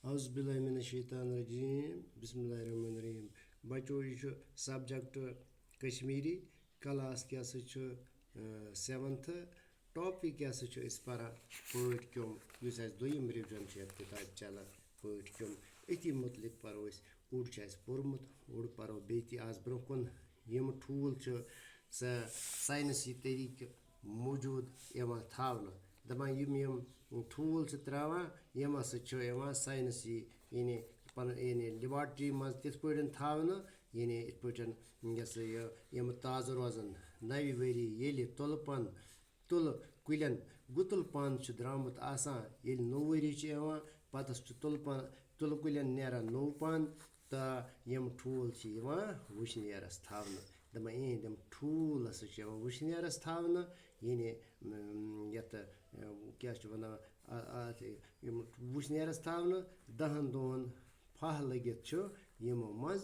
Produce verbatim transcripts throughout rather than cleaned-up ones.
اعوذ باللہ من الشیطان الرجیم، بسم اللہ الرحمن الرحیم۔ بچو، یہِ چھُ subject کشمیری، class کیٛاہ سا چھُ؟ Seventh۔ Topic کیٛاہ سا چھُ أسۍ پران؟ پٲٹھۍ کیوٚم، یُس اَسہِ دوٚیِم revision چھُ یَتھ کِتابہِ چلان، پٲٹھۍ کیوٚم۔ أتھی مُتعلِق پرو أسۍ۔ اوٚڑ چھُ اَسہِ پوٚرمُت، اوٚڑ پرو بیٚیہِ تہِ آز برونٛہہ کُن۔ یِم ٹھوٗل چھِ سا-، ساینسی طریٖقہٕ موجود یِوان تھاونہٕ۔ دَپان یِم، یِم ٹھوٗل چھِ ترٛاوان، یِم ہسا چھِ یِوان ساینسی، یعنی پَنُن، یعنی laboratory منٛز تِتھ پٲٹھۍ تھاونہٕ، یعنی یِتھ پٲٹھۍ یہِ ہسا یہِ یِم تازٕ روزان۔ نَوِ ؤری ییٚلہِ تُلہٕ پَن، تُلہٕ کُلٮ۪ن گُتُل پَن چھُ درٛامُت آسان، ییٚلہِ نوٚو ؤری چھُ یِوان، پَتہٕ چھُ تُلہٕ پَن، تُلہٕ کُلٮ۪ن نیران نوٚو پَن، تہٕ یِم ٹھوٗل چھِ یِوان وٕشنیرَس تھاونہٕ۔ دَپان، یِہِنٛدۍ یِم ٹھوٗل ہسا چھِ یِوان وٕشنیرَس تھاونہٕ، یعنی، اۭں، یَتھ، اۭں، کیٛاہ چھِ وَنان، آ-، آ-، یِم وٕشنیرَس تھاونہٕ۔ دَہَن دۄہَن پھاہ لٔگِتھ چھُ یِمو منٛز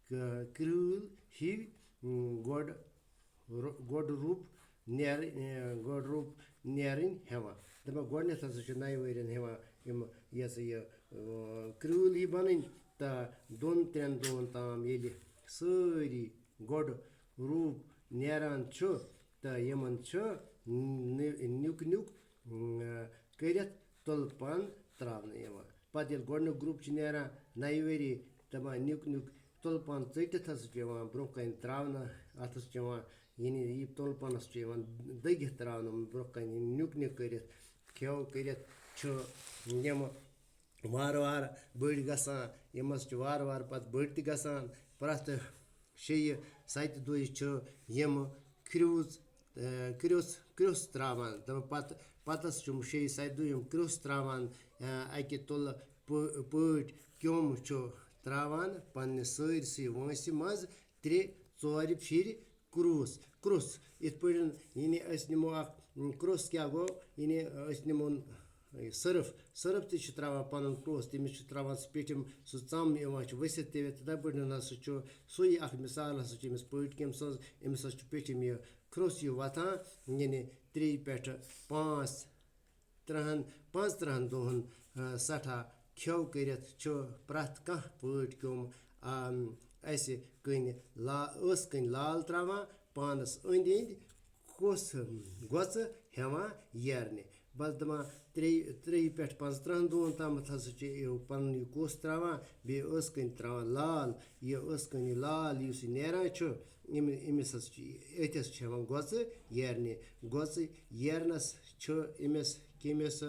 ک-، کرۭل ہِوۍ، اۭں، گۄڈٕ رو-، گۄڈٕ روٗپ نیر-، اۭں، گۄڈٕ روٗپ نیرٕنۍ ہٮ۪وان۔ دَپان، گۄڈٕنٮ۪تھ ہسا چھُ نَوِ ؤرِین ہٮ۪وان یِم، یہِ ہسا یہِ، اۭں، کرۭل ہِوۍ بَنٕنۍ، تہٕ دۄن ترٛٮ۪ن دۄہَن تام ییٚلہِ سٲری گۄڈٕ روٗپ نیران چھُ، تہٕ یِمَن چھُ نِ-، نیُک نیُک، اۭں، کٔرِتھ تُلہٕ پَن ترٛاونہٕ یِوان۔ پَتہٕ ییٚلہِ گۄڈٕنیُک group چھُ نیران نَوِ ؤری، دَپان نیُک نیُک تُلہٕ پَن ژٔٹِتھ ہسا چھُ یِوان برونٛہہ کَنہِ ترٛاونہٕ۔ اَتھَس چھُ یِوان، یعنی یہِ تُلہٕ پَنَس چھُ یِوان دٔگِتھ ترٛاونہٕ برونٛہہ کَنہِ، نیُک نیُک کٔرِتھ، کھٮ۪و کٔرِتھ چھُ یِم وارٕ وارٕ بٔڑۍ گژھان۔ یِم ہسا چھِ وارٕ وارٕ پَتہٕ بٔڑۍ تہِ گژھان۔ پرٛٮ۪تھ شیٚیہِ سَتہِ دۄہہِ چھُ یِم کرٛوٗز، اے، کرٛوٗس، کرٛوٗس ترٛاوان۔ دَپان پَتہٕ، پَتَس چھُ یِم شیٚیہِ سَتہِ دۄہہِ یِم کرٛوٗس ترٛاوان، اے، اَکہِ تُلہٕ پٲ-، پٲٹھۍ کیوٚم چھُ ترٛاوان پنٛنہِ سٲرسٕے وٲنٛسہِ منٛز ترٛےٚ ژورِ پھِرِ کرٛوٗس، کرٛوٗس۔ یِتھ پٲٹھۍ، یعنی، أسۍ نِمو اَکھ، کرٛوٗس کیٛاہ گوٚو؟ یعنی، أسۍ نِمون یہِ سٔرٕف، سٔرٕف تہِ چھِ ترٛاوان پَنُن کرٛوٗس، تٔمِس چھِ ترٛاوان سُہ پیٚٹھِم، سُہ ژَم یِوان چھُ ؤسِتھ تہِ، تِتھَے پٲٹھۍ ہسا چھُ سُے اَکھ مِثال ہسا چھُ أمِس پٲٹھۍ کیوٚم سٕنٛز۔ أمِس ہسا چھُ پیٚٹھِم یہِ کرٛوٗس یہِ وۄتھان، یعنی ترٛیٚیہِ پٮ۪ٹھٕ پانٛژھ ترٛہَن، پانٛژھ ترٛہَن دۄہَن، آ، سٮ۪ٹھاہ کھٮ۪و کٔرِتھ چھُ پرٛٮ۪تھ کانٛہہ پٲٹھۍ کیوٚم، آ، اَسہِ کٕنۍ لا-، ٲس کٕنۍ لال ترٛاوان، پانَس أنٛدۍ أنٛدۍ کۄس گۄژٕ ہٮ۪وان ییرنہِ۔ بَس دَپان، ترٛیٚیہِ، ترٛیٚیہِ پٮ۪ٹھ پانٛژھ ترٛہَن دۄہَن تامَتھ ہسا چھِ یہِ پَنُن یہِ کوٚس ترٛاوان، بیٚیہِ ٲس کٕنۍ ترٛاوان لال۔ یہِ ٲس کٕنۍ یہِ لال یُس یہِ نیران چھُ، أمِس، أمِس ہسا چھِ، أتھِس چھِ ہٮ۪وان گۄژٕ ییرنہِ۔ گۄژٕ ییرنَس چھُ أمِس کٔمِس